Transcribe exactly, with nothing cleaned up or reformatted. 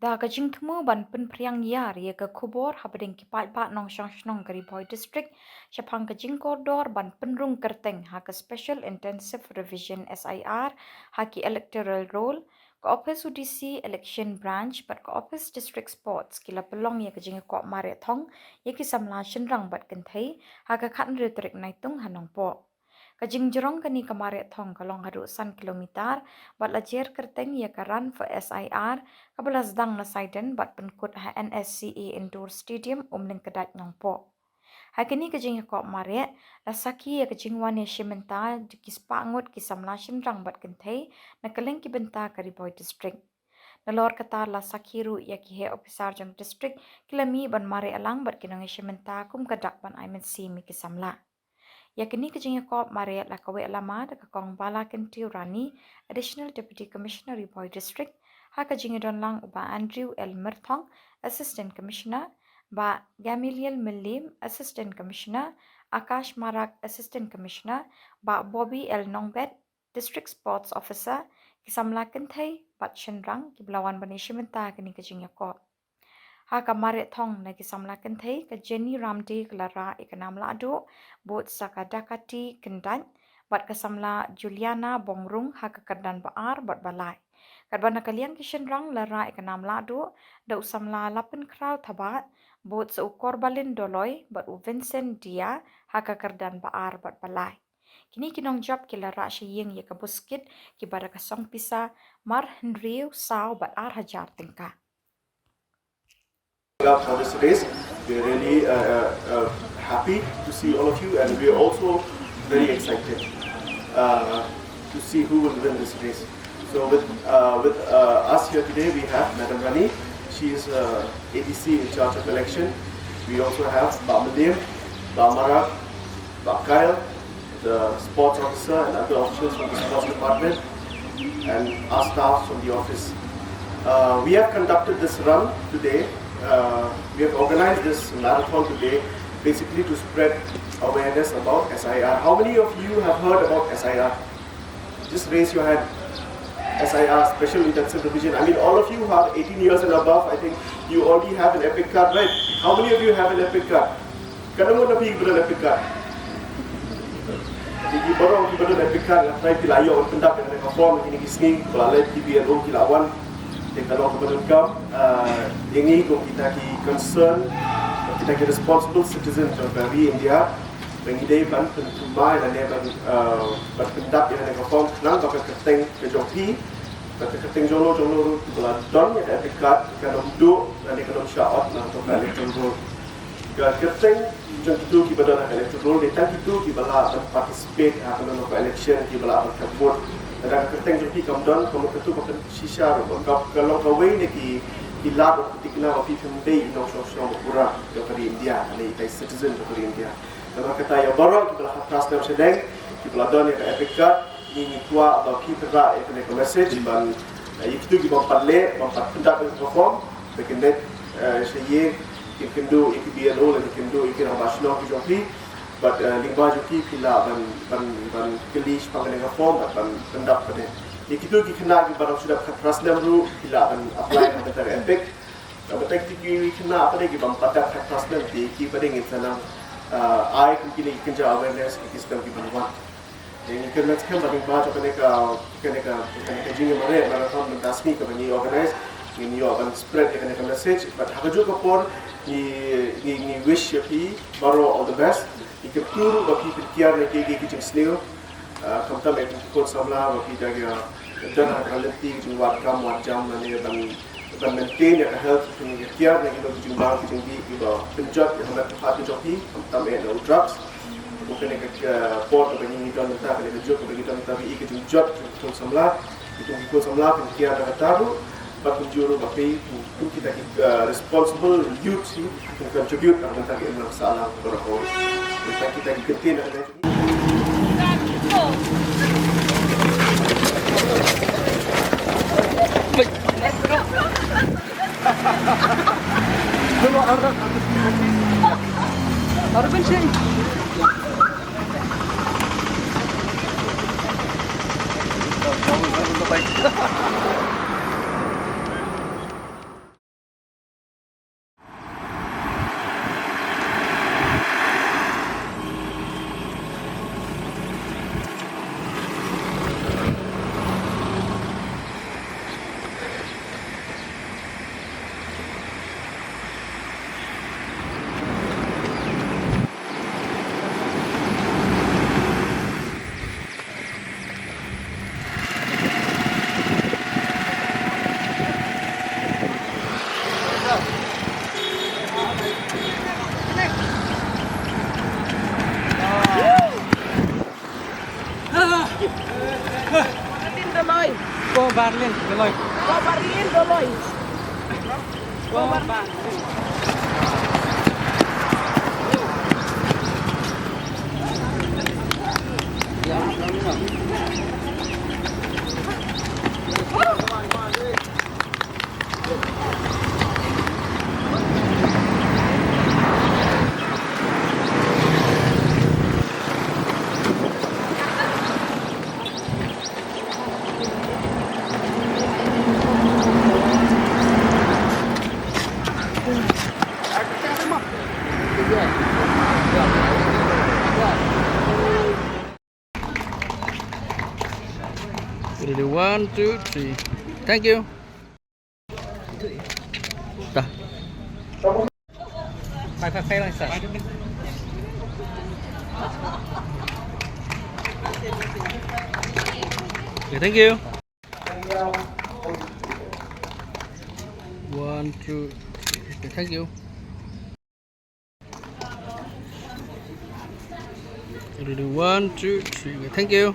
Da ka jingthmu ban pynphriang ïar ïa ka khubor hapdeng ki paidbah nongshong shnong ka Ri Bhoi District, shaphang ka jingkordor ban pynrung kyrteng ha ka Special Intensive Revision, S I R, ha ki Electoral Roll, ka Office U D C Election Branch bad ka Office District Sports ki la pynlong ïa ka jingïakop mareh thong ïa ki samla shynrang bad kynthei ha ka khathynriew tarik Naitung ha Nongpoh. Ka jingjrong kane ka mareh thong ka long haduh san kilometer, bad la jer kyrteng ïa ka Run for S I R, kaba la sdang na Saiden bad pynkut ha N S C A Indoor Stadium, Umlyngkdait, Nongpoh. Ha kane ka jingïakop mareh, la sakhi ïa ka jingwan ïashim bynta da ki spah ngut ki samla shynrang bad kynthei na kylleng ki bynta ka Ri Bhoi District. Nalor kata la sakhi ruh ïa ki heh ophisar jong district, ki la mih ban mareh lang bad ki nongïashim bynta kum ka dak ban ai mynsiem ïa ki samla. Ïa kane ka jingïakop mareh la kaweh lama da ka Kong Bala Kyntew Rani, Additional Deputy Commissioner Ri Bhoi District, ha ka jingïadon lang u Bah Andrew L Myrthong, Assistant Commissioner, Bah Gamaliel Mylliem, Assistant Commissioner, Akash Marak, Assistant Commissioner, Bah Bobby L Nongbet, District Sports Officer, ki samla kynthei bad shynrang kiba la wan ban ïashim bynta ha kane ka jingïakop. Ha ka mareh thong na ki samla kynthei, ka Jenny Ramdie ka la rah ïa ka nam lahduh bud sa ka Dakati Kyndait, bad ka samla Juliana Bongrung ha ka kyrdan ba ar bad ba lai. Katba na ka liang ki shynrang la rah ïa ka nam lahduh da u samla Lapynkhraw Thabah bud sa u Korbalin Doloi bad u Vincent Dia ha ka kyrdan ba ar bad ba lai. Kine ki nongjop ki la rah sha ïing ïa ka buskit kiba da ka song pisa mar hynriew saw bad ar hajar tyngka. Up for this race. We're really uh, uh, uh, happy to see all of you, and we're also very excited uh, to see who will win this race. So with uh, with uh, us here today, we have Madam Rani. She is uh, A D C in charge of election. We also have Bah Mylliem, Bah Marak, Bah Kyle, the sports officer, and other officials from the sports department, and our staff from the office. Uh, we have conducted this run today. Uh, we have organized this marathon today basically to spread awareness about S I R. How many of you have heard about S I R? Just raise your hand. S I R, Special Intensive Revision. I mean, all of you who are eighteen years and above, I think you already have an EPIC card, right? How many of you have an EPIC card? Katno ngut na phi kiba don EPIC card? Ki baroh kiba don EPIC card, nga tharai phi la ïoh ban pyndap ïa kane ka form ha kine ki sngi, ba la leit ki B L O ki la wan. Te ka long kaba donkam, ah, ïa ngi kum kita ki concern, kita ki responsible citizen jong ka ri India, ba ngi dei ban pynthymmai lane ban, ah, ban pyndap ïa kane ka form khnang ba ka kyrteng ka jong phi, ba ka kyrteng jong no jong no ruh ba la don ïa ka EPIC card kan ym duh lane kan ym shah ot na ka electoral roll. Ka kyrteng jong kito kiba don ha ka electoral roll dei tang kito kiba lah ban participate ha kano kano ka election, kiba lah ban vote. Lada ka kyrteng jong phi kam don, ka mut kato ka pynshisha ruh ba ka, ka long kawei na ki, ki lad ba ka thikna ba phi phim dei i nongshong shnong ba pura jong ka ri India, lane i citizen jong ka ri India. Namar kata ïa baroh kiba la khatphra snem shadeng, kiba la don ïa ka EPIC card, ngi, ngi kwah ba phi pynrah ïa kane ka message ban, eh, ïa kito kiba ym pat leh, ym pat pyndap ïa ka form, ba kin leit, eh, sha ïing, kin kynduh ïa ki B L O lane kin kynduh ïa ki rangbah shnong ki jong phi. Bad, eh, lyngba jong ki phi lah ban, ban, ban kylli shaphang kane ka form bad ban pyndap pat de. Ïa kito ki khynnah kiba dang shu dap khatphra snem ruh phi lah ban apply na ka bynta ka EPIC. Na ka bynta kito ki khynnah pat de kiba ym pat dap khatphra snem, te ki pat de ngin sa nang, eh, ai kum kine ki kynja awareness ïa ki snem kiban wan. Te ngi kyrmen skhem ba lyngba jong kane ka, kane ka, kane ka jingïamareh marathon mynta sngi kaba ngi organize, ngin ïoh ban spread ïa kane ka message. Bad ha kajuh ka por ngi, ngi, ngi wish ïa phi baroh all the best. Ngi kyrkhu ruh ba phi pynkiar na kiei kiei ki jingsniew. Ah, khamtam ïa ki khun samla ba phi da ïa don ha ka lynti ka jingwad kam wad jam lane ban ban maintain ïa ka health, phi kiar na kino ki jingbam ki jingdih kiba pynjot ïa ka met ka phad ka jong phi, khamtam ïa na u drugs. Kum kane ka, ka por kaba ngi don mynta, kane ka juk kaba ngi don mynta, ba i ka jingjot jong ki khun samla, ki khun samla phin kiar da kata ruh, bad kumjuh ruh ba phi kum kita ki, eh, responsible youth hi phin contribute na ka bynta ka imlang sahlang baroh kawei. Mynta kita ki kyntien na ka Berlin, Doloi. Go Berlin, Doloi. Go Berlin. Ready, one, two, three. Thank you. Dah. Bye, bye, bye, bye. Okay, thank you. One, two, three. Okay, thank you. Ready, one, two, three. Okay, thank you.